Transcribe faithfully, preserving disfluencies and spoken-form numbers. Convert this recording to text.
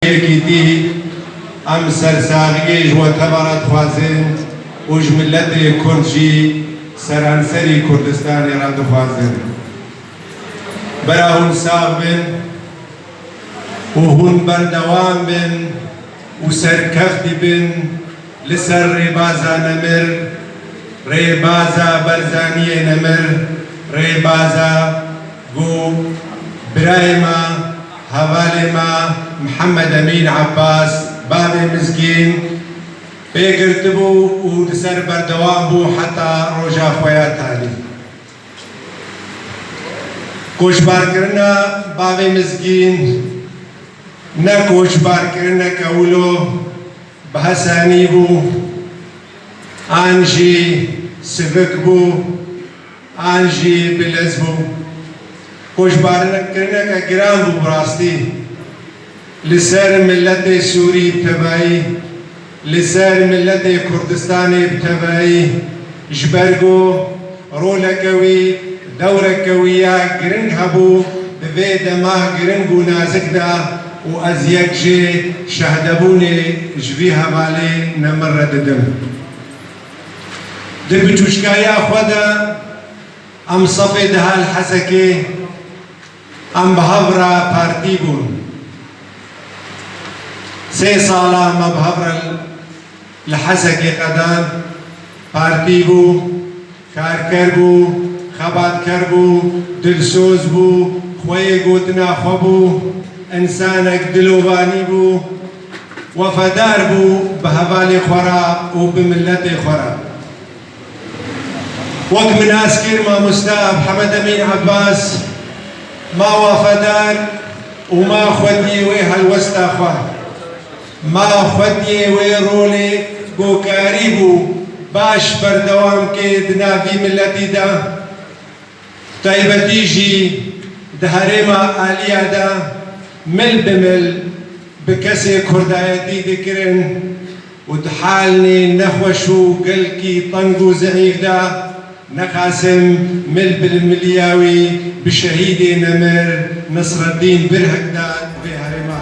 Yekîtî, em sersaxiyê ji we teva re dixwazin û ji miletê Kurd jî seranserî Kurdistanê re dixwazin. Bera hûn sax bin û hûn berdewam bin û serkeftî bin li ser rêbaza nemir, rêbaza Barzaniyê nemir, rêbaza ku birayê me, hevalê me Mihemed Emîn Ebbas, bavê Mizgîn, pê girtibû û li ser berdewam bû heta roja xwe ya talî. Koçbarkirina bavê Mizgîn ne koçbarkirineke wilo bi hesanî bû, an jî sivik bû, an jî bi lez bû. Koçbarkirineke giran bû bi rastî. Li ser miletê Sûrî bi tevayî, li ser miletê Kurdistanê bi tevayî, ji ber ku roleke wî, dewreke wî ya giring hebû di vê dema giring û nazik de û ez yek jê şehdebûnê ji vî hevalê nemir re didim. Di biçûçkayiya xwe de em sefê diha li Hesekê, em bi hev re partî bûn. Sê sala me bi hev re li Hesekê qedan, partî bû, karker bû, xebatker bû, dilsoz bû, xweyê gotina xwe bû, însanek dilovanî bû, wefadar bû bi hevalê xwe re û bi miletê xwe re. Wek min nas kir, mamosta Mihemed Emîn Ebbas ma wefadar û ma xwediyê wê helwesta xwe, ma xwediyê wê rolê ku karîbû baş berdewam kê di nav vî miletî de. Taybetî jî di herêma Aliya de mil bi mil bi kesê kurdayetî dikirin û di halnê nexweş û gelkî teng û zeîf de nexasim mil bi miliya wî bi şehîdê nemir Nisreddîn Birhik de vê herêma